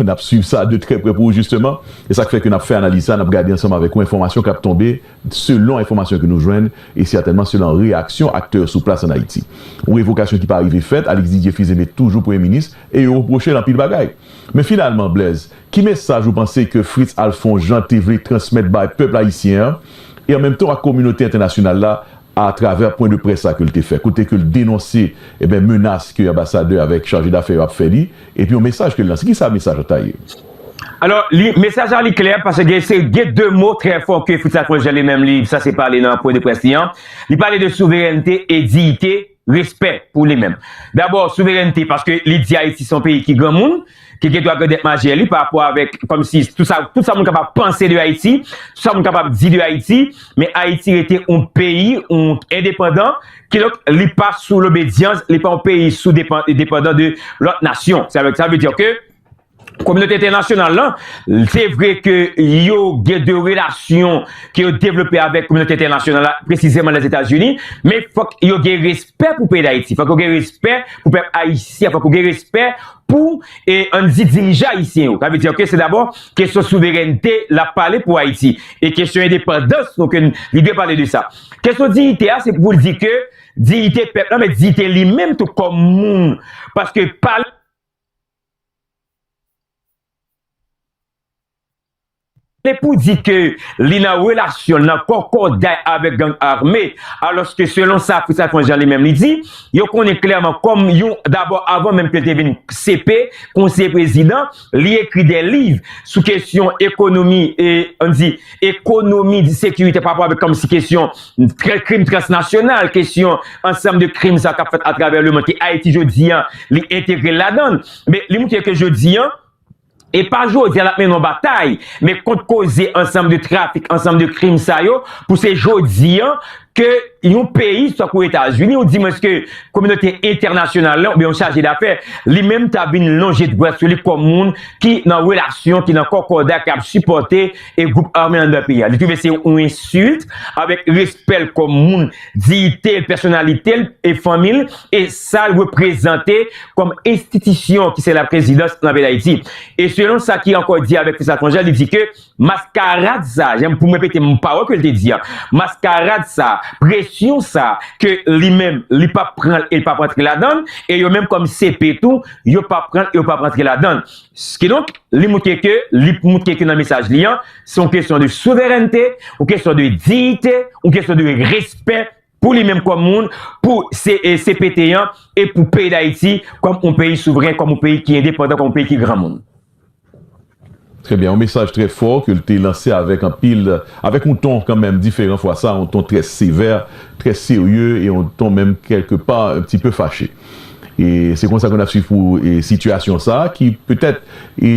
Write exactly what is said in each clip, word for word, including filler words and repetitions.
N ap swiv sa de trè prè pou ou, jisteman. E sa k fè ke n ap fè analiz sa, n ap gade ansanm avèk ou enfòmasyon k ap tonbe selon enfòmasyon ke nou jwenn e sètènman selon reyaksyon aktè yo sou plas ann Ayiti. Yon revokasyon ki pa rive fèt, Alex Didier Fils-Aimé toujou premye minis e yo repwoche l anpil bagay. Men finalman, Blaise, ki mesaj ou panse ke Fritz Alphonse Jean te vle transmèt bay pèp ayisyen an e an menm tan ak kominote entènasyonal la atravè pwen de près sa ke l te fè, kote ke l denonse, eben, menas ke anbasadè avèk chaje dafè yo ap fè li, epi yon mesaj ke l lanse. Ki sa mesaj la ta ye? Alò, li, mesaj la li klè, paske gen, se, gen de mo trè fò ke Fritz Alphonse Jean li menm li sanse pale nan pwen de près li an. Li pale de souverènte e diyite, respè pou li menm. Dabò, souverènte, paske li di Ayiti se yon peyi ki granmoun, ki gen dwa grandèt majè li pa rapò avèk, kòmsi, tout sa, tout sa moun kapab panse de Ayiti, tout sa moun kapab di de Ayiti, men Ayiti rete yon peyi, yon endepandan, kidonk, li pa sou lobedyans, li pa yon peyi sou depan, depandan de lòt nasyon. Sa vle, sa vle di ke kominote entènasyonal lan, se vre ke yo gen de relasyon ke yo devlope avèk kominote entènasyonal la, presizeman Lèzetazini, men fòk yo gen respè pou peyi Dayiti, fòk yo gen respè pou pèp ayisyen, fòk yo gen respè pou, e, ann di, dirijan ayisyen yo. Sa vle di ke se dabò kesyon souverènte l ap pale pou Ayiti, e kesyon endepandans nou ke n, li dwe pale de sa. Kesyon diyite a, se pou l di ke diyite pèp la, men diyite li menm tou kòm moun, paske pale Se pou di ke li nan relasyon, nan kòkòday avèk gang ame, alòske selon sa Fritz Alphonse Jean li menm li di, yo konnen klèman kòm yon, dabò avan menm ke l te vin C P, konseye prezidan, li ekri de liv sou kesyon ekonomi, e, ann di, ekonomi, sekirite pa rapò avèk kòmsi kesyon krim transnasyonal, kesyon ansanm de krim sa k ap fèt atravè lemonn ke Ayiti jodi an, li entegre l ladan l. Men li montre ke jodi an, E pa jodi a l ap mennen yon batay, men kont koze ansanm de trafik, ansanm de krim sa yo, pou se jodi an ke yon peyi, tankou Etazini, ou di mwens ke kominote entènasyonal la, oubyen yon chaje dafè, li menm ta vin lonje dwèt sou li kòm moun ki nan relasyon, ki nan kòkòday, k ap sipòte e gwoup ame anndan peyi a. Li twouve se yon ensilt avèk respè l kòm moun, diyite l, pèsonalite l e fanmi l, e sa l reprezante kòm enstitisyon ki se laprezidans nan peyi Dayiti. E selon sa ki ankò di avèk Fritz Alphonse Jean, li di ke maskarad sa, jan pou m repete m pawòl ke l te di a, maskarad sa, presyon sa, ke li menm, li p ap pran l e l p ap rantre ladan l, e yo menm kòm C P tou, yo p ap pran l e yo p ap rantre ladan l. Kidonk, li montre ke, li montre ke nan mesaj li an, se yon kesyon de souverènte, yon kesyon de diyite, yon kesyon de respè, pou li menm kòm moun, pou se, e, C P T an, e pou peyi Dayiti kòm yon peyi souvren, kòm yon peyi ki endepandan, kòm yon peyi ki granmoun. Trè byen, yon mesaj trè fò ke l te lanse avèk anpil, avèk yon ton kanmenm diferan fwa sa, yon ton trè sevè, trè serye e yon ton menm kèlke pa un petit peu fache. E se konsa ke n ap swiv pou, e, sitiyasyon sa a ki petèt, e,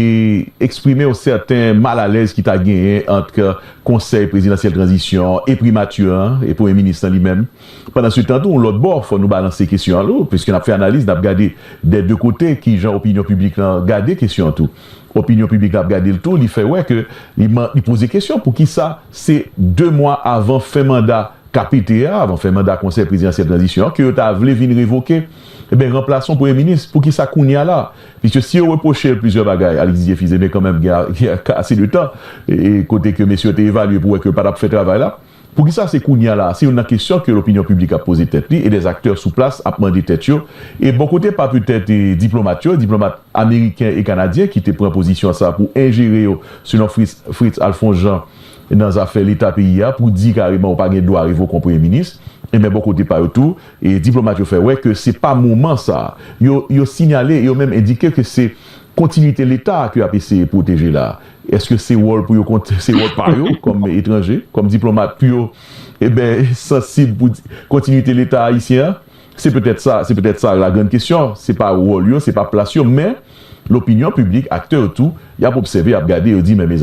eksprime yon sèten malalèz ki ta genyen ant Konsèy Prezidansyèl Tranzisyon an e Primati an e Premye Minis lan li menm. Pandansetan tou, yon lòt bò, fò nou balanse kesyon an tou, piske n ap fè analiz, n ap gade dè de kote kijan opinyon piblik lan gade kesyon an tou. Opinyon piblik la ap gade l tou, li fè wè ke li, li poze kesyon poukisa se de mwa avan fen manda K P T a, avan fen manda Konsèy Prezidansyèl Tranzisyon an, ke yo ta vle vin revoke, eben, ranplase yon premye minis. Poukisa kounye a la? Piske si yo repwoche l plizyè bagay, Alex Didier Fils-Aimé kanmenm gen, gen ase de tan, e, e kote ke mesye yo te evalye pou wè ke l pa t ap fè travay la. Poukisa se kounye a la? Se youn nan kesyon ke lopinyon piblik ap poze tèt li e dèzaktè sou plas ap mande tèt yo. E bò kote pa petèt, e, diplomat yo, diplomat ameriken e kanadyen ki te pran pozisyon sa pou enjere yo, selon Fritz, Fritz Alphonse Jean, nan zafè leta peyi a, pou di kareman ou pa gen dwa revoke yon premye minis. Enben, bò kote pa yo tou, e diplomat yo fè wè ke se pa moman sa. Yo, yo siyale, yo menm endike ke se kontinwite leta ke y ap eseye pwoteje la. Èske se wòl pou yo kont-, se wòl pa yo kòm etranje, kòm diplomat pou yo, eben, sansib pou di-, kontinwite leta ayisyen an? Se petèt sa, se petèt sa la grann kesyon. Se pa wòl yo, se pa plas yo, men lopinyon piblik, aktè yo tou, y ap obsève, y ap gade, yo di, men, men,